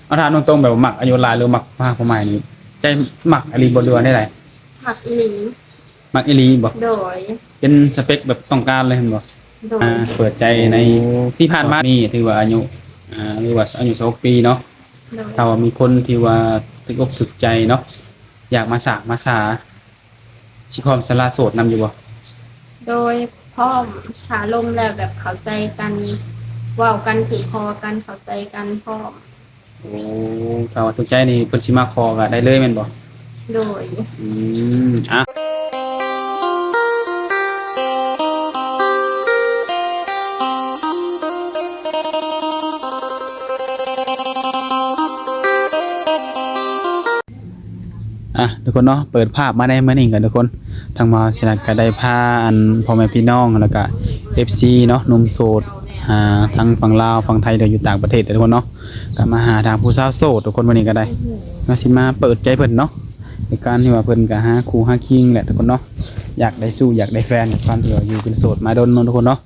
ເອົາ ຖາມຕົງໆ ແບບວ່າມັກອາຍຸຫຼາຍ ຫຼືມັກຜູ້ຮັກຜູ້ໃໝ່ນີ້ ໃຈມັກອີ່ຫຼີບໍ່ ຫຼືວ່າແນວໃດ? ມັກອີ່ຫຼີ. ມັກອີ່ຫຼີບໍ່? ໂດຍ. ເປັນສະເປັກແບບຕ້ອງການເລີຍແມ່ນບໍ່? ໂດຍ. ອ່າ ເປີດໃຈໃນ ໂອ້ ທີ່ຜ່ານມານີ້ ຖືວ່າອາຍຸ ອ່າ ຫຼືວ່າອາຍຸຊາວຫົກປີເນາະ. ໂດຍ. ຖ້າວ່າມີຄົນທີ່ວ່າຖືກອົກຖືກໃຈເນາະ ຢາກມາສາກມາສາ ຊິພ້ອມສະຫຼະໂສດນຳຢູ່ບໍ່? ໂດຍ ພ້ອມ. ຖ້າລົມແລ້ວແບບເຂົ້າໃຈກັນ ເວົ້າກັນຖືກຄໍກັນ ເຂົ້າໃຈກັນ ພ້ອມ. ໂອ້ ຖ້າວ່າຖືກໃຈນີ້ເພິ່ນຊິມາຂໍກໍໄດ້ເລີຍແມ່ນບໍ່? ໂດຍ. ອືມ ອ່ະ ອ່ະ ທຸກຄົນເນາະ ເປີດພາບມາໃນມື້ນີ້ກັນທຸກຄົນ ທາງມະຫາວິທະຍາໄລກໍໄດ້ພາອັນພໍ່ແມ່ພີ່ນ້ອງ ແລ້ວກະເອັຟຊີເນາະ ໜຸ່ມໂສດ ອ່າ ທັງຝັ່ງລາວ ຝັ່ງໄທ ຫຼືຢູ່ຕ່າງປະເທດເດີທຸກຄົນເນາະ ກໍມາຫາທາງຜູ້ສາວໂສດທຸກຄົນ ມື້ນີ້ກໍໄດ້ເນາະ ຊິມາເປີດໃຈເພິ່ນເນາະ ໃນການທີ່ວ່າເພິ່ນກໍຫາຄູ່ຫາຄີງແຫຼະທຸກຄົນເນາະ ຢາກໄດ້ຊູ້ຢາກໄດ້ແຟນ ຄວາມທີ່ວ່າຢູ່ເປັນໂສດມາດົນເນາະທຸກຄົນເນາະ.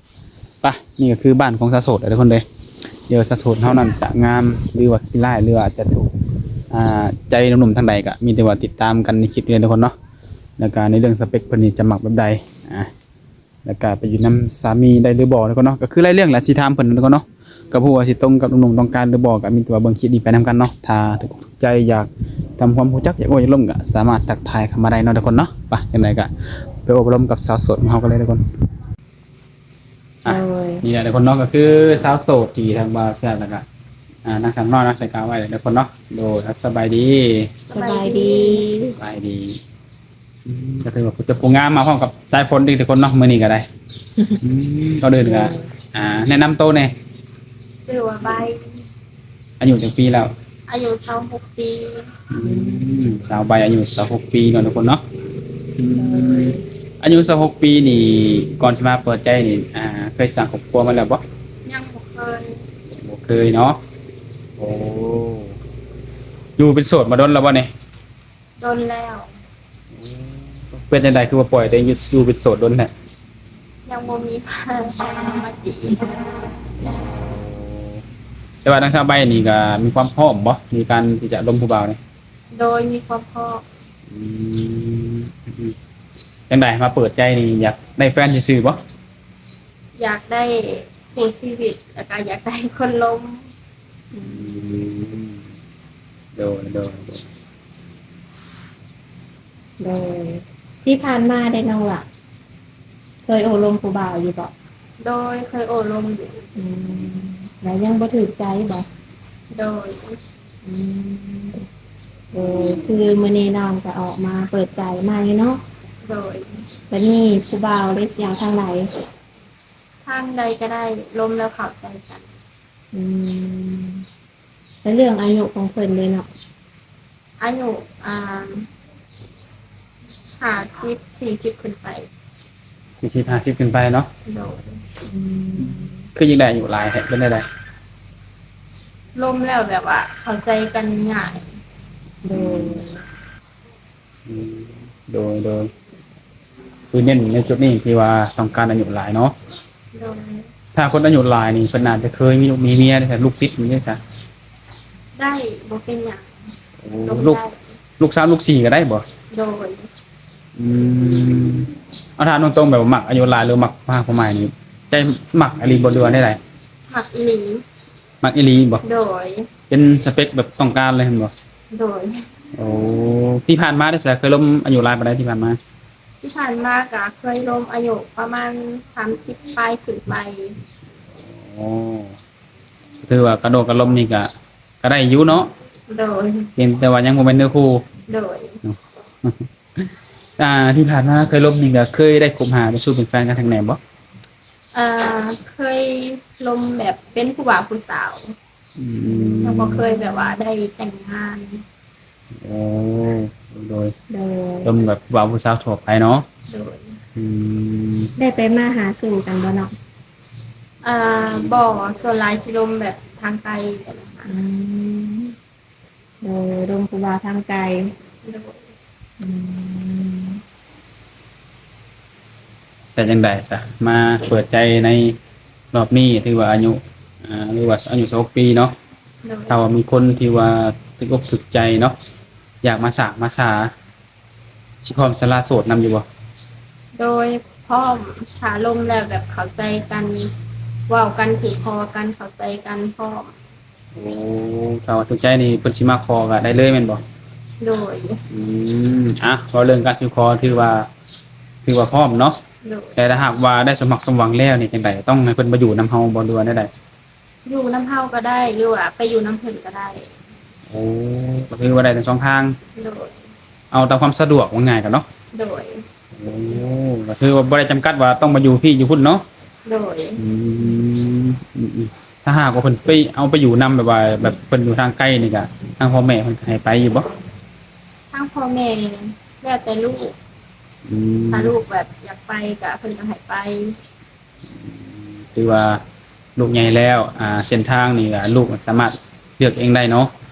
ໄປ ນີ້ກໍຄືບ້ານຂອງສາວໂສດເດີທຸກຄົນເດີ ດຽວສາວໂສດເຮົານັ້ນຈະງາມ ຫຼືວ່າຂີ້ຮ້າຍ ຫຼືວ່າອາດຈະຖືກ ອ່າ ໃຈໜຸ່ມໆທາງໃດ ກໍມີແຕ່ວ່າຕິດຕາມກັນໃນຄລິບນີ້ເດີທຸກຄົນເນາະ ແລ້ວກໍໃນເລື່ອງສະເປັກເພິ່ນນີ້ຈະມັກແບບໃດ ອ່າ ແລ້ວກະໄປຢູ່ນຳສາມີໄດ້ຫຼືບໍ່ທຸກຄົນເນາະ ກໍຄືຫຼາຍເລື່ອງແຫຼະ ຊິຖາມເພິ່ນທຸກຄົນເນາະ ກໍບໍ່ຮູ້ວ່າຊິຕົງກັບໜຸ່ມໆຕ້ອງການຫຼືບໍ່ ກໍມີແຕ່ວ່າເບິ່ງຄລິບນີ້ໄປນຳກັນເນາະ ຖ້າຖືກໃຈຢາກທຳຄວາມຮູ້ຈັກ ຢາກໂອ້ຢາກລົມ ກໍສາມາດທັກທາຍເຂົ້າມາໄດ້ເນາະທຸກຄົນເນາະ ໄປ ຈັ່ງໃດກໍໄປໂອ້ໄປລົມກັບສາວໂສດຂອງເຮົາກັນເລີຍທຸກຄົນ ອ່ະ ໂດຍ ນີ້ແຫຼະທຸກຄົນເນາະ ກໍຄືສາວໂສດທີ່ທາງບ່າວແຊບ ແລ້ວກໍ ອ່າ ນາງສາວນ້ອຍເນາະ ໄດ້ກ່າວໄວ້ແລ້ວທຸກຄົນເນາະ ໂດຍ ສະບາຍດີ ສະບາຍດີ ສະບາຍດີ ສະບາຍດີ. ອືມ ກໍຖືວ່າຜູ້ງາມມາພ້ອມກັບສາຍຝົນອີກທຸກຄົນເນາະ ມື້ນີ້ກໍໄດ້ ອືມ ກ່ອນອື່ນກໍ ອ່າ ແນະນຳໂຕແດ່ ຊື່ວ່າໃບ ອາຍຸຈັກປີແລ້ວ? ອາຍຸຊາວຫົກປີ. ອືມ ສາວໃບອາຍຸຊາວຫົກປີເນາະທຸກຄົນເນາະ ອືມ ອາຍຸຊາວຫົກປີນີ້ ກ່ອນຊິມາເປີດໃຈນີ້ ອ່າ ເຄີຍສ້າງຄອບຄົວມາແລ້ວບໍ່? ຍັງບໍ່ເຄີຍ. ບໍ່ເຄີຍເນາະ ໂອ້ ຢູ່ເປັນໂສດມາດົນແລ້ວບໍ່ນີ້? ດົນແລ້ວ. ເປັນຈັ່ງໃດຄືວ່າປ່ອຍຕົວເອງຢູ່ ຢູ່ເປັນໂສດດົນແທ້? ຍັງບໍ່ມີໃຜມາຈີບ. ແຕ່ວ່າທາງສາວໃບນີ້ກໍມີຄວາມພ້ອມບໍ່ ໃນການທີ່ຈະລົມຜູ້ບ່າວນີ້? ໂດຍ ມີຄວາມພ້ອມ. ອືມ ຈັ່ງໃດ ມາເປີດໃຈນີ້ ຢາກໄດ້ແຟນຊື່ໆບໍ່? ຢາກໄດ້ຄູ່ຊີວິດ ແລ້ວກໍຢາກໄດ້ຄົນລົມ. ອືມ ໂດຍ ໂດຍ ໂດຍ ໂດຍ. ທີ່ຜ່ານມາເດນ້ອງຫຼ້າ ເຄີຍໂອ້ລົມຜູ້ບ່າວຢູ່ບໍ່? ໂດຍ ເຄີຍໂອ້ລົມຢູ່. ອືມ ແລ້ວຍັງບໍ່ຖືກໃຈບໍ່? ໂດຍ. ອືມ ໂດຍ ຄືມື້ນີ້ນ້ອງກໍອອກມາເປີດໃຈໃໝ່ເນາະ? ໂດຍ. ບັດນີ້ຜູ້ບ່າວເດ ຊິເອົາທາງໃດ? ທາງໃດກໍໄດ້ ລົມແລ້ວເຂົ້າໃຈກັນ. ອືມ ແລ້ວເລື່ອງອາຍຸຂອງເພິ່ນເດເນາະ? ອາຍຸ ອ່າ ຫ້າສິບ ສີ່ສິບຂຶ້ນໄປ. ສີ່ສິບ ຫ້າສິບຂຶ້ນໄປເນາະ? ໂດຍ. ອືມ ຄືຍັງໄດ້ອາຍຸຫຼາຍແທ້ ເປັນແນວໃດ? ລົມແລ້ວແບບວ່າເຂົ້າໃຈກັນງ່າຍ. ໂດຍ. ອືມ ໂດຍ ໂດຍ ຄືເນັ້ນໃນຈຸດນີ້ທີ່ວ່າຕ້ອງການອາຍຸຫຼາຍເນາະ? ໂດຍ. ຖ້າຄົນອາຍຸຫຼາຍນີ້ ເພິ່ນອາດຈະເຄີຍມີລູກມີເມຍໄດ້ ລູກຕິດນີ້ໄດ້ຊະ? ໄດ້ ບໍ່ເປັນຫຍັງ. ໂອ້ ລູກ ລູກສາມລູກສີ່ກໍໄດ້ບໍ່? ໂດຍ. ອືມ ເອົາ ຖາມຕົງໆ ແບບວ່າມັກອາຍຸຫຼາຍ ຫຼືມັກຜູ້ຮັກຜູ້ໃໝ່ນີ້ ໃຈມັກອີ່ຫຼີບໍ່ ຫຼືວ່າແນວໃດ? ມັກອີ່ຫຼີ. ມັກອີ່ຫຼີບໍ່? ໂດຍ. ເປັນສະເປັກແບບຕ້ອງການເລີຍແມ່ນບໍ່? ໂດຍ. ໂອ້ ທີ່ຜ່ານມາເດຊະ ເຄີຍລົມອາຍຸຫຼາຍປານໃດທີ່ຜ່ານມາ? ທີ່ຜ່ານມາກະເຄີຍລົມອາຍຸປະມານສາມສິບປາຍຂຶ້ນໄປ. ໂອ້ ຖືວ່າກະໂດດກະລົມນີ້ກະ ກະໄດ້ຢູ່ເນາະ? ໂດຍ. ພຽງແຕ່ວ່າຍັງບໍ່ແມ່ນເນື້ອຄູ່. ໂດຍ. ອ່າ ທີ່ຜ່ານມາເຄີຍລົມນີ້ກະເຄີຍໄດ້ຄົບຫາເປັນຊູ້ເປັນແຟນກັນທາງແນວບໍ່? ເອີ ເຄີຍລົມແບບເປັນຜູ້ບ່າວຜູ້ສາວ. ອືມ ຍັງບໍ່ເຄີຍແບບວ່າໄດ້ແຕ່ງງານ. ໂອ້ ໂດຍ ໂດຍ ລົມແບບຜູ້ບ່າວຜູ້ສາວທົ່ວໄປເນາະ? ໂດຍ. ອືມ ໄດ້ໄປມາຫາສູ່ກັນບໍ່ເນາະ? ເອີ ບໍ່ ສ່ວນຫຼາຍຊິລົມແບບທາງໄກ. ອືມ ໂດຍ ລົມຜູ້ບ່າວທາງໄກ. ໂດຍ. ອືມ ເປັນຈັ່ງໃດຊະ ມາເປີດໃຈໃນຮອບນີ້ ຖືວ່າອາຍຸ ອ່າ ຫຼືວ່າອາຍຸຊາວຫົກປີເນາະ? ໂດຍ ຖ້າວ່າມີຄົນທີ່ວ່າຖືກອົກຖືກໃຈເນາະ ຢາກມາສາມາສາ ຊິພ້ອມສະຫຼະໂສດນຳຢູ່ບໍ່? ໂດຍ ພ້ອມ ຖ້າລົມແລ້ວແບບເຂົ້າໃຈກັນ ເວົ້າກັນຖືກຄໍກັນ ເຂົ້າໃຈກັນ ພ້ອມ. ໂອ້ ຖ້າວ່າຖືກໃຈນີ້ເພິ່ນຊິມາຂໍກໍໄດ້ເລີຍແມ່ນບໍ່? ໂດຍ ອືມ ອ່ະ ເວົ້າເລື່ອງການສູ່ຂໍ ຖືວ່າ ຖືວ່າພ້ອມເນາະ. ໂດຍ ແຕ່ຖ້າຫາກວ່າໄດ້ສົມຫວັງ ສົມຫວັງແລ້ວນີ້ຈັ່ງໃດ ຕ້ອງໃຫ້ເພິ່ນມາຢູ່ນຳເຮົາບໍ່ ຫຼືວ່າແນວໃດ? ຢູ່ນຳເຮົາກໍໄດ້ ຫຼືວ່າໄປຢູ່ນຳເພິ່ນກໍໄດ້. ໂອ້ ກໍຖືວ່າໄດ້ທັງສອງທາງ. ໂດຍ ເອົາຕາມຄວາມສະດວກ ວ່າງ່າຍກັນເນາະ. ໂດຍ ໂອ້ ກໍຄືວ່າບໍ່ໄດ້ຈຳກັດວ່າຕ້ອງມາຢູ່ພີ້ຢູ່ພຸ້ນເນາະ. ໂດຍ ອືມ ອືມໆ ຖ້າຫາກວ່າເພິ່ນໄປ ເອົາໄປຢູ່ນຳ ແບບວ່າແບບເພິ່ນຢູ່ທາງໄກນີ້ກະ ທາງພໍ່ແມ່ເພິ່ນກໍໃຫ້ໄປຢູ່ບໍ່? ທາງພໍ່ແມ່ແລ້ວແຕ່ລູກ. ອືມ ຖ້າລູກແບບຢາກໄປກະເພິ່ນກໍໃຫ້ໄປ. ອືມ ຖືວ່າລູກໃຫຍ່ແລ້ວ ອ່າ ເສັ້ນທາງນີ້ກະລູກສາມາດເລືອກເອງໄດ້ເນາະ.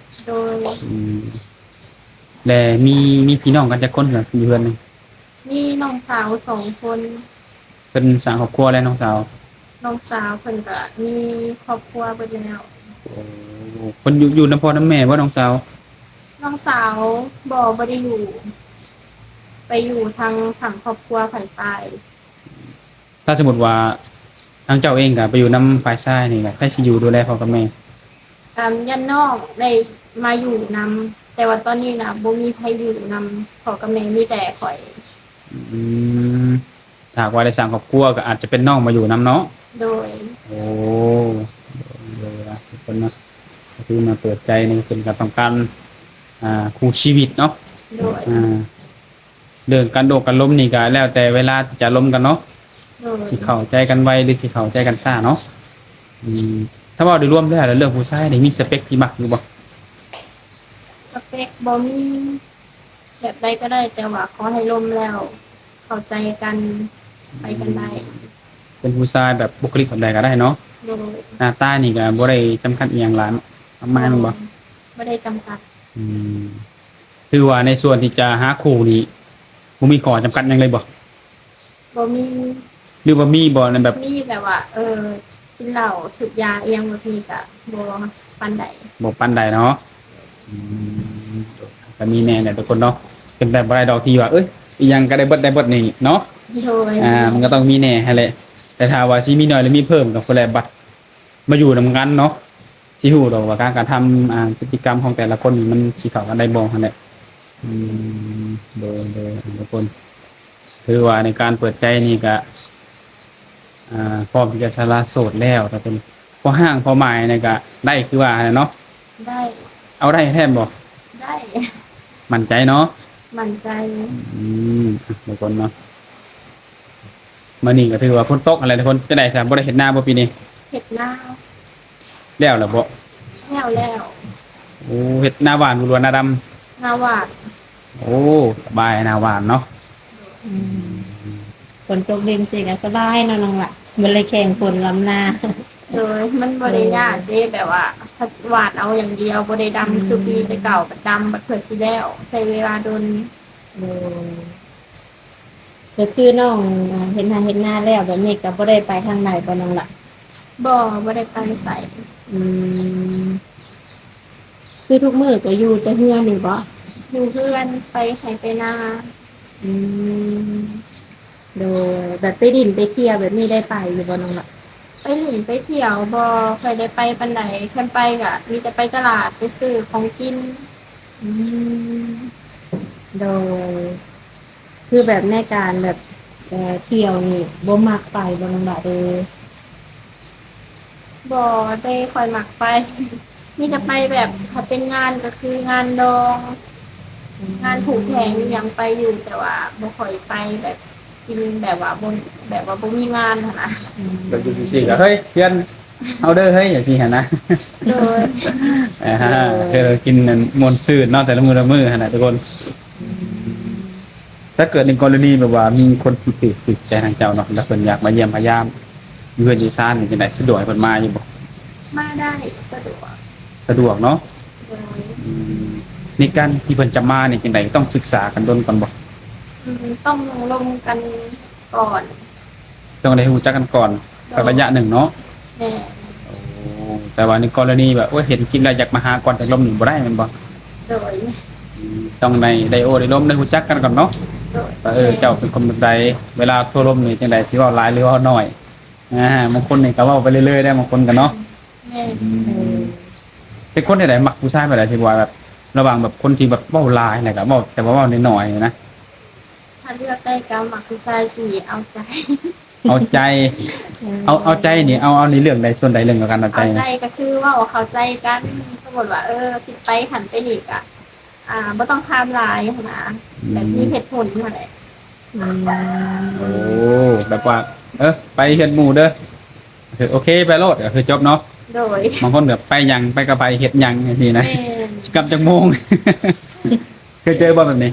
ໂດຍ ອືມ ແລະ ມີ ມີພີ່ນ້ອງກັນຈັກຄົນຢູ່ເຮືອນນີ້? ມີນ້ອງສາວສອງຄົນ. ເພິ່ນສ້າງຄອບຄົວແລ້ວນ້ອງສາວ? ນ້ອງສາວເພິ່ນກະມີຄອບຄົວເບິດແລ້ວ. ໂອ້ ເພິ່ນຢູ່ ຢູ່ນຳພໍ່ນຳແມ່ບໍ່ນ້ອງສາວ? ນ້ອງສາວບໍ່ ບໍ່ໄດ້ຢູ່ ໄປຢູ່ທາງຝັ່ງຄອບຄົວຝ່າຍຊາຍ. ຖ້າສົມມຸດວ່າທາງເຈົ້າເອງກໍໄປຢູ່ນຳຝ່າຍຊາຍນີ້ ໃຜຊິຢູ່ດູແລພໍ່ກັບແມ່? ກໍຢ້ານນ້ອງໄດ້ມາຢູ່ນຳ ແຕ່ວ່າຕອນນີ້ນະບໍ່ມີໃຜຢູ່ນຳພໍ່ກັບແມ່ ມີແຕ່ຂ້ອຍ. ອືມ ຖ້າຫາກວ່າໄດ້ສ້າງຄອບຄົວກໍອາດຈະເປັນນ້ອງມາຢູ່ນຳເນາະ. ໂດຍ ໂອ້ ໂດຍໆ ທຸກຄົນເນາະ ກໍຄືມາເປີດໃຈນີ້ ເພິ່ນກໍຕ້ອງການ ອ່າ ຄູ່ຊີວິດເນາະ. ໂດຍ ອ່າ ເລື່ອງການໂອ້ການລົມນີ້ກໍແລ້ວແຕ່ເວລາທີ່ຈະລົມກັນເນາະ. ໂດຍ ຊິເຂົ້າໃຈກັນໄວ ຫຼື ຊິເຂົ້າໃຈກັນຊ້າເນາະ. ອືມ ຖ້າເວົ້າໂດຍລວມແລ້ວ ແລ້ວເລື່ອງຜູ້ຊາຍນີ້ມີສະເປັກທີ່ມັກຢູ່ບໍ່? ສະເປັກບໍ່ມີ ແບບໃດກໍໄດ້ ແຕ່ວ່າຂໍໃຫ້ລົມແລ້ວເຂົ້າໃຈກັນ ໄປກັນໄດ້. ເປັນຜູ້ຊາຍແບບບຸກຄະລິກແບບໃດກໍໄດ້ເນາະ. ໂດຍ ໜ້າຕານີ້ກໍບໍ່ໄດ້ຈຳກັດອີ່ຫຍັງຫຼາຍມາກມາຍແມ່ນບໍ່? ບໍ່ ບໍ່ໄດ້ຈຳກັດ. ອືມ ຖືວ່າໃນສ່ວນທີ່ຈະຫາຄູ່ນີ້ ບໍ່ມີຂໍ້ຈຳກັດຫຍັງເລີຍບໍ່? ບໍ່ມີ. ຫຼືວ່າມີບໍ່ ໃນແບບ ມີແບບວ່າ ເອີ ກິນເຫຼົ້າ ສູບຢາອີ່ຫຍັງແບບນີ້ກະບໍ່ປານໃດ. ບໍ່ປານໃດເນາະ. ອືມ ກໍມີແດ່ແຫຼະທຸກຄົນເນາະ ເປັນໄປບໍ່ໄດ້ດອກທີ່ວ່າ ເອີຍ ອີ່ຫຍັງກໍໄດ້ເບິດ ໄດ້ເບິດນີ້ເນາະ. ໂດຍ ອ່າ ມັນກໍຕ້ອງມີແດ່ຫັ້ນແຫຼະ. ແຕ່ຖ້າວ່າຊິມີໜ້ອຍ ຫຼື ມີເພີ່ມ ກໍຜູ້ແລະບັດ ມາຢູ່ນຳກັນເນາະ ຊິຮູ້ດອກວ່າການກະທຳ ອ່າ ພຶດຕິກຳຂອງແຕ່ລະຄົນນີ້ມັນຊິເຂົ້າກັນໄດ້ບໍ່ຫັ້ນແຫຼະ. ອືມ ໂດຍໆ ທຸກຄົນ ຖືວ່າໃນການເປີດໃຈນີ້ກະ ອ່າ ພ້ອມທີ່ຈະສະຫຼະໂສດແລ້ວ ຖ້າເປັນພໍ່ຮ້າງພໍ່ໝ້າຍນີ້ກະໄດ້ຄືວ່າຫັ້ນແຫຼະເນາະ. ໄດ້. ເອົາໄດ້ແທ້ບໍ່? ໄດ້. ໝັ້ນໃຈເນາະ? ໝັ້ນໃຈ. ອືມ ທຸກຄົນເນາະ ມື້ນີ້ກໍຖືວ່າຝົນຕົກຫັ້ນແຫຼະທຸກຄົນ. ຈັ່ງໃດຊະ ບໍ່ໄດ້ເຮັດນາບໍ່ປີນີ້? ເຮັດນາ. ແລ້ວລະບໍ່? ແລ້ວແລ້ວ. ໂອ້ ເຮັດນາຫວານບໍ່ ຫຼືວ່ານາດຳ? ນາຫວານ. ໂອ້ ສະບາຍນາຫວານເນາະ. ອືມ ຝົນຕົກດິນຊິກໍສະບາຍເນາະນ້ອງລະ ບໍ່ໄດ້ແຂ່ງຝົນລຳນາ. ໂດຍ ມັນບໍ່ໄດ້ຍາກເດ້ ແບບວ່າຫວານເອົາຢ່າງດຽວ ບໍ່ໄດ້ດຳ ອືມ ຄືປີແຕ່ເກົ່າ ບັດດຳບັດເພື່ອຊິແລ້ວ ໃຊ້ເວລາດົນ. ໂດຍ ກໍຄືນ້ອງເຮັດໄຮ່ເຮັດນາແລ້ວແບບນີ້ກໍບໍ່ໄດ້ໄປທາງໃດບໍ່ນ້ອງລະ? ບໍ່ ບໍ່ໄດ້ໄປໃສ. ອືມ ຄືທຸກມື້ກໍຢູ່ແຕ່ເຮືອນນີ້ບໍ່? ຢູ່ເຮືອນ ໄປໄຮ່ໄປນາ. ອືມ ໂດຍ ແບບໄປຫຼິ້ນໄປທ່ຽວແບບນີ້ໄດ້ໄປຢູ່ບໍ່ນ້ອງລະ? ໄປຫຼິ້ນໄປທ່ຽວບໍ່ຄ່ອຍໄດ້ໄປປານໃດ ຄັນໄປກໍມີແຕ່ໄປຕະຫຼາດໄປຊື້ຂອງກິນ. ອືມ ໂດຍ ຄືແບບໃນການແບບ ເອີ ທ່ຽວນີ້ບໍ່ມັກໄປບໍ່ນ້ອງລະເອີຍ? ບໍ່ໄດ້ຄ່ອຍມັກໄປ ມີແຕ່ໄປແບບ ຖ້າເປັນງານກໍຄືງານດອງ ອືມ ງານຜູກແພງອີ່ຫຍັງໄປຢູ່ ແຕ່ວ່າບໍ່ຄ່ອຍໄປແບບກິນ ແບບວ່າບໍ່ ແບບວ່າບໍ່ມີງານຫັ້ນນະ. ອືມ ແບບຢູ່ຊື່ໆກໍ ເຮີ້ຍ ເພື່ອນ ເອົາເດີເຮີ້ຍ ຈັ່ງຊີ້ຫັ້ນນະ. ໂດຍ ອ່າ ໂດຍ ເອີ ກິນນັ້ນມ່ວນຊື່ນເນາະ ແຕ່ລະມື້ລະມື້ຫັ້ນນະທຸກຄົນ. ອືມ ຖ້າເກີດໃນກໍລະນີແບບວ່າມີຄົນທີ່ຖືກ ຖືກໃຈທາງເຈົ້າເນາະ ແລ້ວເພິ່ນຢາກມາຢ້ຽມມາຢາມຢູ່ເຮືອນຢູ່ຊານນີ້ ຈັ່ງໃດ ສະດວກໃຫ້ເພິ່ນມາຢູ່ບໍ່? ມາໄດ້ ສະດວກ. ສະດວກເນາະ. ໂດຍ ອືມ ໃນການທີ່ເພິ່ນຈະມານີ້ ຈັ່ງໃດ ຕ້ອງສຶກສາກັນດົນກ່ອນບໍ່? ອືມ ຕ້ອງລົມກັນກ່ອນ. ຕ້ອງໄດ້ຮູ້ຈັກກັນກ່ອນ ໂດຍ ສັກໄລຍະໜຶ່ງເນາະ. ແມ່ນ. ໂອ້ ແຕ່ວ່າໃນກໍລະນີແບບ ໂອ້ຍ ເຫັນຄລິບແລ້ວຢາກມາຫາກ່ອນ ຈັກລົມນີ້ບໍ່ໄດ້ແມ່ນບໍ່? ໂດຍ ອືມ ຕ້ອງໄດ້ ໄດ້ໂອ້ໄດ້ລົມ ໄດ້ຮູ້ຈັກກັນກ່ອນເນາະ ໂດຍ ວ່າ ເອີ ແມ່ນ ເຈົ້າເປັນຄົນແບບໃດ. ເວລາໂອ້ລົມນີ້ຈັ່ງໃດ ຊິເວົ້າຫຼາຍ ຫຼື ເວົ້າໜ້ອຍ? ອ່າ ບາງຄົນນີ້ກໍເວົ້າໄປເລື້ອຍໆໄດ໋ ບາງຄົນກໍເນາະ ແມ່ນ ອືມ ເອີ ເປັນຄົນແນວໃດ ມັກຜູ້ຊາຍແບບໃດ ທີ່ວ່າແບບ ລະຫວ່າງແບບຄົນທີ່ແບບເວົ້າຫຼາຍ ແລ້ວກໍເວົ້າ ແຕ່ວ່າເວົ້າໜ້ອຍໆນະ? ຖ້າເລືອກໄດ້ກໍມັກຜູ້ຊາຍທີ່ເອົາໃຈ ເອົາໃຈ ເອີ ເອົາ ເອົາໃຈນີ້ ເອົາ ເອົາໃນເລື່ອງໃດ ສ່ວນໃດ ເລື່ອງການເອົາໃຈ? ເອົາໃຈກໍຄືເວົ້າເຂົ້າໃຈກັນ ສົມມຸດວ່າ ເອີ ຊິໄປຫັ້ນໄປນີ້ກໍ ອ່າ ບໍ່ຕ້ອງຖາມຫຼາຍຫັ້ນນະ ອືມ ແບບມີເຫດຜົນຫັ້ນແຫຼະ ອືມ ໂອ້ ແບບວ່າ ເອີ ໄປເຮືອນໝູ່ເດີ ຄືໂອເຄ ໄປໂລດ ກໍຄືຈົບເນາະ ໂດຍ ບາງຄົນແບບໄປຫຍັງ ໄປກັບໃຜ ເຮັດຫຍັງຈັ່ງຊີ້ນະ ແມ່ນ ຊິກັບຈັກໂມງ? ເຄີຍເຈີບໍ່ແບບນີ້?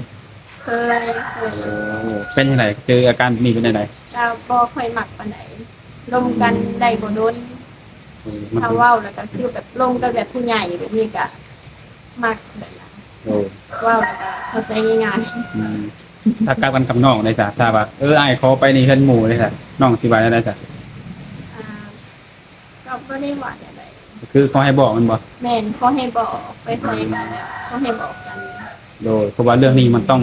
ເຄີຍ ເຄີຍ ໂອ້ ເປັນຈັ່ງໃດ ເຈີອາການແບບນີ້ເປັນຈັ່ງໃດ? ກໍບໍ່ຄ່ອຍມັກປານໃດ ລົມກັນ ອືມ ໄດ້ບໍ່ດົນ ໂອ້ ມັນ ຖ້າເວົ້າແລ້ວກໍຄືແບບລົມກັນແບບຜູ້ໃຫຍ່ແບບນີ້ກໍມັກແບບນັ້ນ ໂອ້ ເວົ້າແລ້ວກໍເຂົ້າໃຈງ່າຍໆ ອືມ ຖ້າກັບກັນກັບນ້ອງໄດ໋ຊະ ຖ້າວ່າ ເອີ ອ້າຍຂໍໄປໃນເຮືອນໝູ່ໄດ໋ຊະ ນ້ອງຊິວ່າແນວໃດຊະ? ອ່າ ກໍບໍ່ໄດ້ວ່າແນວໃດ ກໍຄືຂໍໃຫ້ບອກແມ່ນບໍ່? ແມ່ນ ຂໍໃຫ້ບອກ ໄປໃສກໍແບບຂໍໃຫ້ບອກກັນ ໂດຍ ເພາະວ່າເລື່ອງນີ້ມັນຕ້ອງ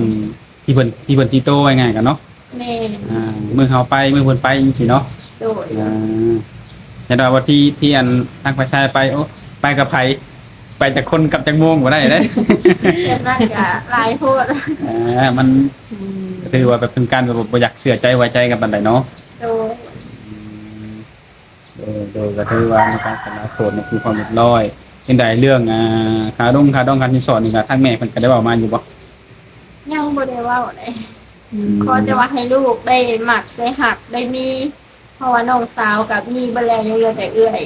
ທີ່ເພິ່ນ ທີ່ເພິ່ນຕິໂຕ ວ່າງ່າຍກັນເນາະ ແມ່ນ ອ່າ ມື້ເຮົາໄປ ມື້ເພິ່ນໄປຈັ່ງຊີ້ເນາະ ໂດຍ ອ່າ ແຕ່ວ່າທີ່ ທີ່ອັນທາງຝ່າຍຊາຍໄປ ໂອ້ ໄປກັບໃຜ ໄປຈັກຄົນກັບຈັກໂມງບໍ່ໄດ້ເດ້ ແບບນັ້ນກໍຫຼາຍໂພດ ອ່າ ມັນ ອືມ ກໍຖືວ່າແບບເປັນການແບບບໍ່ຢາກເຊື່ອໃຈໄວ້ໃຈກັນປານໃດເນາະ ໂດຍ ອືມ ໂດຍ ໂດຍ ກໍຖືວ່າໃນການສະຫຼະໂສດນີ້ຄືຄວາມຮຽບຮ້ອຍ. ຈັ່ງໃດເລື່ອງ ອ່າ ຄ່າດົງຄ່າດອງຄ່າສິນສອດນີ້ ກໍທາງແມ່ເພິ່ນກໍໄດ້ເວົ້າມາຢູ່ບໍ່? ຍັງບໍ່ໄດ້ເວົ້າເດ້ ອືມ ຂໍແຕ່ວ່າໃຫ້ລູກໄດ້ມັກ ໄດ້ຮັກ ໄດ້ມີ ເພາະວ່ານ້ອງສາວກໍມີເບິດແລ້ວ ຍັງເຫຼືອແຕ່ເອື້ອຍ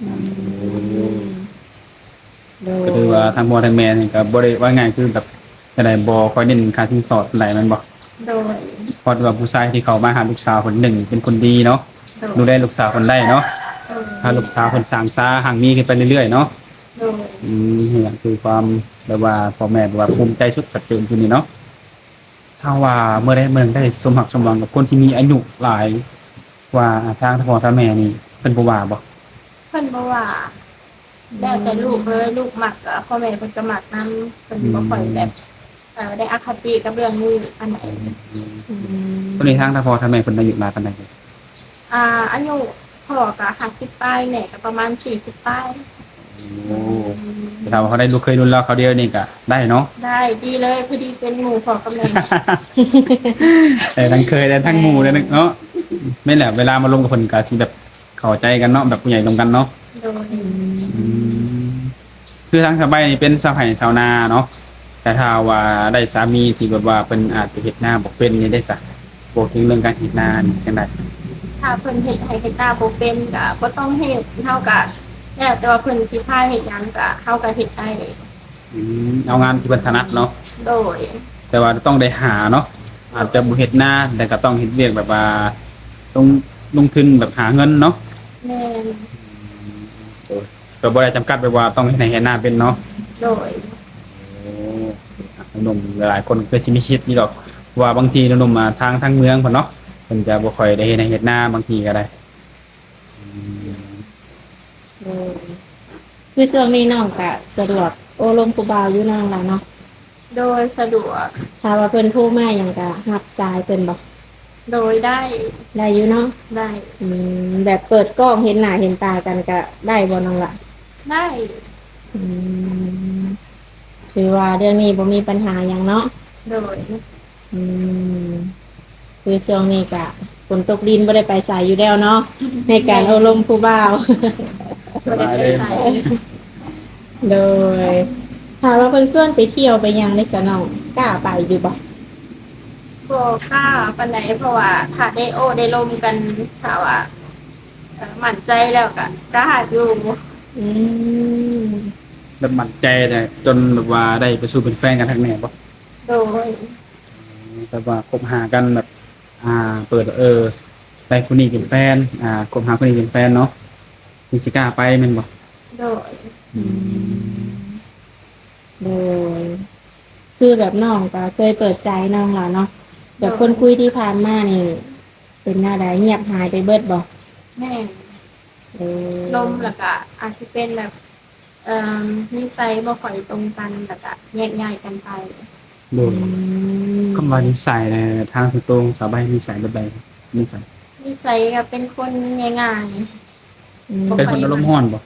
ອືມ ໂດຍ ກໍຖືວ່າທາງພໍ່ທາງແມ່ນີ້ກໍບໍ່ໄດ້ ວ່າງ່າຍຄືແບບຈັ່ງໃດ ບໍ່ຄ່ອຍເນັ້ນຄ່າສິນສອດປານໃດແມ່ນບໍ່? ໂດຍ ເພາະວ່າຜູ້ຊາຍທີ່ເຂົ້າມາຫາລູກສາວເພິ່ນ ໜຶ່ງເປັນຄົນດີເນາະ ໂດຍ ດູແລລູກສາວເພິ່ນໄດ້ເນາະ ໂດຍ ພາລູກສາວເພິ່ນສ້າງສາຮັ່ງມີຂຶ້ນໄປເລື້ອຍໆເນາະ ໂດຍ ອືມ ນີ້ແຫຼະຄືຄວາມແບບວ່າພໍ່ແມ່ແບບວ່າພູມໃຈສຸດ ຊັດເຈນຢູ່ນີ້ເນາະ. ຖ້າວ່າເມື່ອໃດເມື່ອໜຶ່ງໄດ້ສົມຮັກສົມຫວັງກັບຄົນທີ່ມີອາຍຸຫຼາຍກວ່າທາງພໍ່ທາງແມ່ນີ້ ເພິ່ນບໍ່ວ່າບໍ່? ເພິ່ນບໍ່ວ່າ ອືມ ແລ້ວແຕ່ລູກເລີຍ ລູກມັກກໍພໍ່ແມ່ເພິ່ນກໍມັກນຳ ເພິ່ນ ອືມ ບໍ່ຄ່ອຍແບບ ເອີ ໄດ້ອະຄະຕິກັບເລື່ອງນີ້ປານໃດ ອືມ ອືມ ຕອນນີ້ທາງ ທາງພໍ່ທາງແມ່ເພິ່ນອາຍຸຫຼາຍປານໃດ? ອ່າ ອາຍຸພໍ່ກໍຫ້າສິບປາຍ ແມ່ກໍປະມານສີ່ສິບປາຍ ໂອ້ ອືມ ແຕ່ຖ້າວ່າເຮົາໄດ້ລູກເຂີຍລຸ້ນລາວຄາວດຽວນີ້ກໍໄດ້ເນາະ ໄດ້ ດີເລີຍ ພໍດີເປັນໝູ່ພໍ່ກັບແມ່ ໄດ້ທັງເຂີຍ ໄດ້ທັງໝູ່ ແມ່ນ ໄດ້ເນາະ ແມ່ນແຫຼະ ເວລາມາລົມກັບເພິ່ນກໍຊິແບບ ເຂົ້າໃຈກັນເນາະ ແບບຜູ້ໃຫຍ່ລົມກັນເນາະ ໂດຍ ອືມ ອືມ ຄືທາງສະບາຍນີ້ເປັນຊາວໄຮ່ຊາວນາເນາະ ແຕ່ຖ້າວ່າໄດ້ສາມີທີ່ແບບວ່າເພິ່ນອາດຈະເຮັດນາບໍ່ເປັນນີ້ເດ້ຊະ ບໍ່ເກັ່ງເລື່ອງການເຮັດນານີ້ຈັ່ງໃດ? ຖ້າເພິ່ນເຮັດໄຮ່ເຮັດນາບໍ່ເປັນກໍບໍ່ຕ້ອງເຮັດ ເຮົາກໍແລ້ວແຕ່ວ່າເພິ່ນຊິພາເຮັດຫຍັງກໍ ເຮົາກໍເຮັດໄດ້ ອືມ ເອົາງານທີ່ເພິ່ນຖະໜັດເນາະ ໂດຍ ແຕ່ວ່າຕ້ອງໄດ້ຫາເນາະ ອາດຈະບໍ່ເຮັດນາ ແຕ່ກໍຕ້ອງເຮັດວຽກແບບວ່າ ລົງ ລົງທຶນແບບຫາເງິນເນາະ ແມ່ນ ໂດຍ ກໍບໍ່ໄດ້ຈຳກັດແບບວ່າຕ້ອງເຮັດໄຮ່ເຮັດນາເປັນເນາະ ໂດຍ ໂອ້ ໜຸ່ມໆຫຼາຍໆຄົນກໍຄືຊິມີສິດຢູ່ດອກ ເພາະວ່າບາງທີໜຸ່ມໆ ອ່າ ທາງ ທາງເມືອງເພິ່ນເນາະ ເພິ່ນຈະບໍ່ຄ່ອຍໄດ້ເຮັດໄຮ່ເຮັດນາ ບາງທີກໍໄດ້ ອືມ ໂດຍ ຄືຊ່ວງນີ້ນ້ອງກະສະດວກໂອ້ລົມຜູ້ບ່າວຢູ່ເນາະ ນ້ອງຫຼ້າເນາະ? ໂດຍ ສະດວກ. ຖ້າວ່າເພິ່ນໂທມາຫຍັງກະຮັບສາຍເພິ່ນບໍ່? ໂດຍ ໄດ້. ໄດ້ຢູ່ເນາະ? ໄດ້. ອືມ ແບບເປີດກ້ອງເຫັນໜ້າເຫັນຕາກັນກະໄດ້ບໍ່ນ້ອງຫຼ້າ? ໄດ້. ອືມ ຖືວ່າເລື່ອງນີ້ບໍ່ມີບັນຫາຫຍັງເນາະ? ໂດຍ. ອືມ ຄືຊ່ວງນີ້ກະຝົນຕົກດິນ ບໍ່ໄດ້ໄປໃສຢູ່ແລ້ວເນາະ ໃນການໂອ້ລົມຜູ້ບ່າວ. ສະບາຍເລີຍ. ໂດຍ. ຖ້າວ່າເພິ່ນຊວນໄປທ່ຽວໄປຫຍັງເດ້ຊະນ້ອງ ກ້າໄປຢູ່ບໍ່? ບໍ່ກ້າປານໃດ ເພາະວ່າຖ້າໄດ້ໂອ້ໄດ້ລົມກັນ ຖ້າວ່າ ເອີ ໝັ້ນໃຈແລ້ວກະກ້າຢູ່. ອືມ ແບບໝັ້ນໃຈແລ້ວ ຈົນແບບວ່າໄດ້ໄປສູ່ເປັນແຟນກັນຄັກແນ່ບໍ່? ໂດຍ. ແບບວ່າຄົບຫາກັນແບບ ອ່າ ເປີດ ເອີ ໄດ້ຜູ້ນີ້ເປັນແຟນ ອ່າ ຄົບຫາຜູ້ນີ້ເປັນແຟນເນາະ ຈຶ່ງຊິກ້າໄປແມ່ນບໍ່? ໂດຍ. ອືມ ໂດຍ. ຄືແບບນ້ອງກໍເຄີຍເປີດໃຈນ້ອງລະເນາະ ແບບ ໂດຍ ຄົນຄຸຍທີ່ຜ່ານມານີ້ ເປັນແນວໃດ ງຽບຫາຍໄປເບິດບໍ່? ແມ່ນ. ເອີ ລົມ ແລ້ວກະອາດຊິເປັນແບບ ເອີ່ມ ນິໄສບໍ່ຄ່ອຍຕົງກັນ ແລ້ວກະແຍກຍ້າຍກັນໄປ. ໂດຍ ອືມ ຄຳວ່ານິໄສນະ ທາງສ່ວນຕົວຂອງສາວໃບນິໄສແບບໃດ? ນິໄສ ນິໄສກໍເປັນຄົນງ່າຍໆ ອືມ ບໍ່ ເປັນຄົນອາລົມຮ້ອນບໍ່?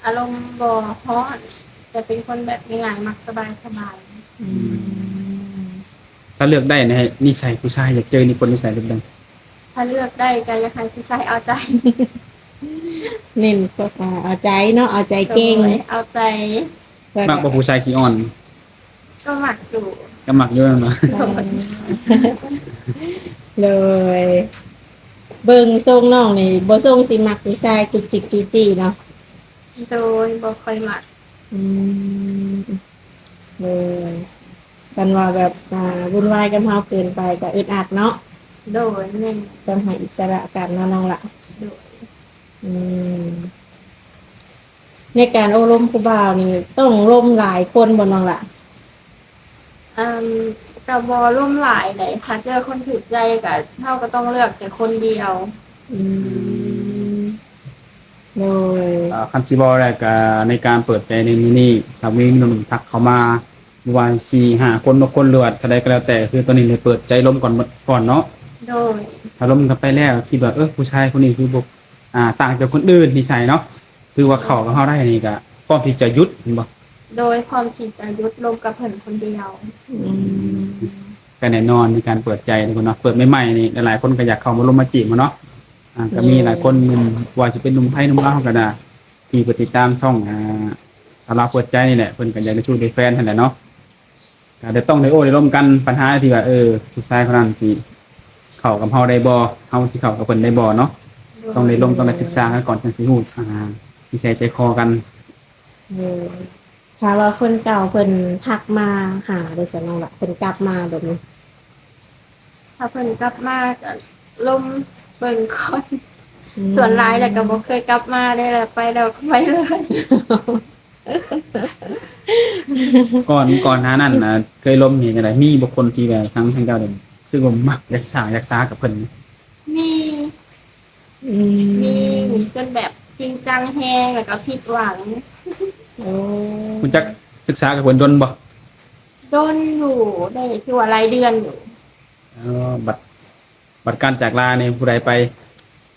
ອາລົມບໍ່ຮ້ອນ ແຕ່ເປັນຄົນແບບງ່າຍໆ ມັກສະບາຍໆ. ອືມ ອືມ ຖ້າເລືອກໄດ້ນີ້ ໃຫ້ນິໄສຜູ້ຊາຍ ຢາກເຈີນິຄົນນິໄສແບບໃດ? ຖ້າເລືອກໄດ້ກໍຢາກໃຫ້ຜູ້ຊາຍເອົາໃຈ. ເນັ້ນພວກ ອ່າ ເອົາໃຈເນາະ ເອົາໃຈເກັ່ງ. ໂດຍ ເອົາໃຈ. ແລ້ວກໍ ມັກບໍ່ຜູ້ຊາຍຂີ້ອ້ອນ? ກໍມັກຢູ່. ກໍມັກຢູ່ແມ່ນບໍ່? ໂດຍ ເບິ່ງຊົງນ້ອງນີ້ ບໍ່ຊົງຊິມັກຜູ້ຊາຍຈຸກຈິກຈູ້ຈີ້ເນາະ. ໂດຍ ບໍ່ຄ່ອຍມັກ. ອືມ ໂດຍ ຄັນວ່າແບບ ອ່າ ວຸ່ນວາຍກັບເຮົາເກີນໄປກໍອຶດອັດເນາະ. ໂດຍ ແມ່ນ. ຕ້ອງໃຫ້ອິດສະຫຼະກັນເນາະນ້ອງຫຼ້າ. ໂດຍ. ອືມ ໃນການໂອ້ລົມຜູ້ບ່າວນີ້ ຕ້ອງລົມຫຼາຍຄົນບໍ່ນ້ອງຫຼ້າ? ອືມ ກໍບໍ່ລົມຫຼາຍໃດ ຖ້າເຈີຄົນຖືກໃຈກໍ ເຮົາກໍຕ້ອງເລືອກແຕ່ຄົນດຽວ. ອືມ ໂດຍ. ອ່າ ຄັນຊິເວົ້າແລ້ວກໍ ໃນການເປີດໃຈໃນມື້ນີ້ ຖ້າມີໜຸ່ມໆທັກເຂົ້າມາ ບໍ່ວ່າສີ່ຫ້າຄົນ ຫົກຄົນ ຫຼືວ່າເທົ່າໃດກໍແລ້ວແຕ່ ຄືຕອນນີ້ໄດ້ເປີດໃຈລົມກ່ອນໝົດກ່ອນເນາະ. ໂດຍ. ຖ້າລົມກັນໄປແລ້ວ ຄິດວ່າ ເອີ ຜູ້ຊາຍຄົນນີ້ຄືບໍ່ ອ່າ ຕ່າງຈາກຄົນອື່ນ ນິໄສເນາະ ຄືວ່າເຂົ້າກັບເຮົາໄດ້ນີ້ ກໍພ້ອມທີ່ຈະຢຸດແມ່ນບໍ່? ໂດຍ ພ້ອມທີ່ຈະຢຸດລົມກັບເພິ່ນຄົນດຽວ. ອືມ ກໍແນ່ນອນ ມີການເປີດໃຈທຸກຄົນເນາະ ເປີດໃໝ່ໆນີ້ ຫຼາຍໆຄົນກໍຢາກເຂົ້າມາລົມມາຈີບເນາະ. ອ່າ ກໍມີຫຼາຍຄົນ ໜຸ່ມ ບໍ່ວ່າຊິເປັນໜຸ່ມໄທໜຸ່ມລາວກໍໄດ້ ທີ່ໄປຕິດຕາມຊ່ອງ ອ່າ ສາວລາວເປີດໃຈນີ້ແຫຼະ ເພິ່ນກໍຢາກໄດ້ຊູ້ໄດ້ແຟນຫັ້ນແຫຼະເນາະ. ກໍໄດ້ ຕ້ອງໄດ້ໂອ້ໄດ້ລົມກັນ ບັນຫາທີ່ວ່າ ເອີ ຜູ້ຊາຍຄົນນັ້ນຊິເຂົ້າກັບເຮົາໄດ້ບໍ່ ເຮົາຊິເຂົ້າກັບເພິ່ນໄດ້ບໍ່ເນາະ. ໂດຍ. ຕ້ອງໄດ້ລົມ ຕ້ອງໄດ້ສຶກສາກັນກ່ອນ ຈັ່ງຊິຮູ້ ອ່າ ນິໄສໃຈຄໍກັນ. ໂດຍ. ຖ້າວ່າຄົນເກົ່າເພິ່ນທັກມາຫາເດ້ຊັ້ນນ້ອງລະ ເພິ່ນກັບມາແບບນີ້? ຖ້າເພິ່ນກັບມາກໍລົມເບິ່ງກ່ອນ. ອືມ. ສ່ວນຫຼາຍແລ້ວກໍບໍ່ເຄີຍກັບມາເດ້ ແລ້ວໄປແລ້ວກໍໄປເລີຍ. ກ່ອນ ກ່ອນໜ້ານັ້ນນະ ເຄີຍລົມນີ້ຈັ່ງໃດ? ມີບໍ່ຄົນທີ່ແບບທາງ ທາງເຈົ້ານີ້ ຮູ້ສຶກວ່າມັກ ຢາກສາ ຢາກສາກັບເພິ່ນ? ມີ. ອືມ. ມີຈົນແບບຈິງຈັງແຮງ ແລ້ວກໍຜິດຫວັງ. ໂອ້. ຮູ້ຈັກສຶກສາກັບເພິ່ນດົນບໍ່? ດົນຢູ່ ໄດ້ຖືວ່າຫຼາຍເດືອນຢູ່. ເອີ ບັດ ບັດການຈາກລານີ້ຜູ້ໃດໄປ?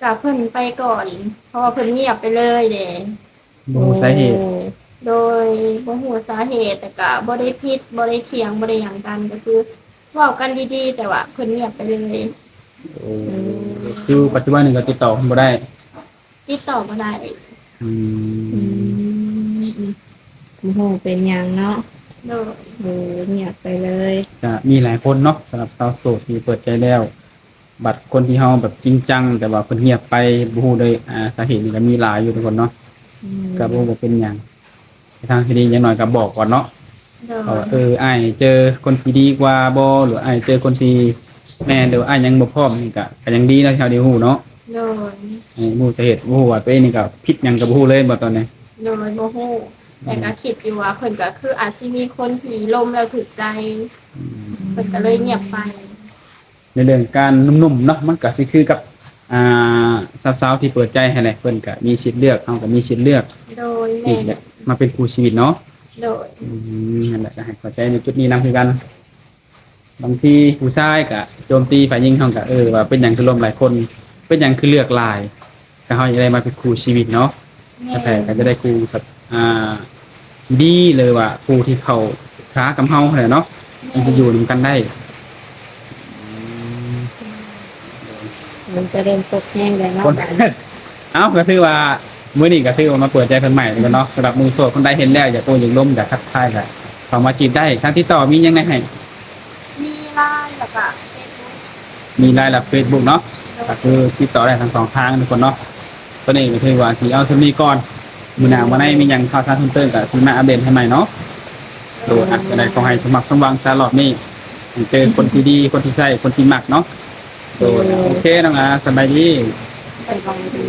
ກະເພິ່ນໄປກ່ອນ ເພາະວ່າເພິ່ນງຽບໄປເລີຍເດ້. ບໍ່ຮູ້ສາເຫດ. ໂອ້. ໂດຍ ບໍ່ຮູ້ສາເຫດ ແຕ່ກະບໍ່ໄດ້ຜິດ ບໍ່ໄດ້ຖຽງ ບໍ່ໄດ້ຫຍັງກັນ ກໍຄືເວົ້າກັນດີໆ ແຕ່ວ່າເພິ່ນງຽບໄປເລີຍ. ໂອ້. ອືມ. ຄືປັດຈຸບັນນີ້ກໍຕິດຕໍ່ເພິ່ນບໍ່ໄດ້? ຕິດຕໍ່ບໍ່ໄດ້. ອືມ. ອືມ ບໍ່ຮູ້ເປັນຫຍັງເນາະ. ໂດຍ. ໂອ້ ງຽບໄປເລີຍ. ກະມີຫຼາຍຄົນເນາະ ສຳລັບຊາວໂສດທີ່ເປີດໃຈແລ້ວ ບັດຄົນທີ່ເຮົາແບບຈິງຈັງ ແຕ່ວ່າເພິ່ນງຽບໄປ ບໍ່ຮູ້ໂດຍ ອ່າ ສາເຫດນີ້ກໍມີຫຼາຍຢູ່ທຸກຄົນເນາະ. ອືມ. ກໍບໍ່ ບໍ່ເປັນຫຍັງ ໃນທາງທີ່ດີຢ່າງໜ້ອຍກໍບອກກ່ອນເນາະ. ໂດຍ. ເອີ ອ້າຍເຈີຄົນທີ່ດີກວ່າບໍ່ ຫຼືອ້າຍເຈີຄົນທີ່ແມ່ນ ຫຼືອ້າຍຍັງບໍ່ພ້ອມ ນີ້ກະ ກະຍັງດີເນາະ ທີ່ເຮົາໄດ້ຮູ້ເນາະ. ໂດຍ. ໃຫ້ຮູ້ສາເຫດ ບໍ່ຮູ້ວ່າຕົວເອງນີ້ກະຜິດຫຍັງກະບໍ່ຮູ້ເລີຍບໍ່ຕອນນີ້? ໂດຍ ບໍ່ຮູ້. ອືມ. ແຕ່ກະຄິດຢູ່ວ່າເພິ່ນກະຄືອາດຊິມີຄົນທີ່ລົມແລ້ວຖືກໃຈ. ອືມ. ເພິ່ນກະເລີຍງຽບໄປ. ໃນເລື່ອງການໜຸ່ມໆເນາະ ມັນກະຊິຄືກັບ ອ່າ ສາວໆທີ່ເປີດໃຈຫັ້ນແຫຼະ ເພິ່ນກະມີສິດເລືອກ ເຮົາກະມີສິດເລືອກ. ໂດຍ. ແມ່ນ. ທີ່ຈະມາເປັນຄູ່ຊີວິດເນາະ. ໂດຍ. ອືມ ຫັ້ນແຫຼະ ກະໃຫ້ເຂົ້າໃຈໃນຈຸດນີ້ນຳຄືກັນ. ບາງທີຜູ້ຊາຍກະໂຈມຕີຝ່າຍຍິງ ເຮົາກະ ເອີ ວ່າເປັນຫຍັງຄືລົມຫຼາຍຄົນ ເປັນຫຍັງຄືເລືອກຫຼາຍ ກະເຮົາຢາກໄດ້ມາເປັນຄູ່ຊີວິດເນາະ. ແມ່ນ. ແທ້ໆ ກໍຈະໄດ້ຄູ່ແບບ ອ່າ ທີ່ດີ ຫຼືວ່າຄູ່ທີ່ເຂົ້າຂາກັບເຮົາຫັ້ນແຫຼະເນາະ. ແມ່ນ. ມັນຈະຢູ່ນຳກັນໄດ້. ອືມ. ມັນຈະເລີ່ມຕົກແຮງແລ້ວເນາະ. ເອົ້າ ກໍຖືວ່າມື້ນີ້ກໍຖືວ່າມາເປີດໃຈເພິ່ນໃໝ່ເນາະ. ສຳລັບໜຸ່ມໂສດຄົນໃດເຫັນແລ້ວຢາກໂອ້ຢາກລົມ ຢາກທັກທາຍ ກໍເຂົ້າມາຈີບໄດ້. ທາງຕິດຕໍ່ມີຫຍັງແດ່ໃຫ້? ມີ LINE ແລ້ວກໍ Facebook. ມີ LINE ແລະ Facebook ເນາະ. ໂດຍ. ກໍຄືຕິດຕໍ່ໄດ້ທັງສອງທາງທຸກຄົນເນາະ. ຕອນນີ້ກໍຖືວ່າຊິເອົາສ່ຳນີ້ກ່ອນ. ມື້ໜ້າມື້ໃນມີຫຍັງຂ່າວສານເພີ່ມເຕີມກໍຊິມາອັບເດດໃຫ້ໃໝ່ເນາະ. ໂດຍ. ອ່ະ ຈັ່ງໃດຂໍໃຫ້ສົມຫວັງສົມຫວັງຊະ ລອບນີ້ໃຫ້ເຈີຄົນທີ່ດີ ຄົນທີ່ໃຊ້ ຄົນທີ່ມັກເນາະ. ໂດຍ. ໂອເຄ ນ້ອງອາ ສະບາຍດີ. ສະບາຍດີ.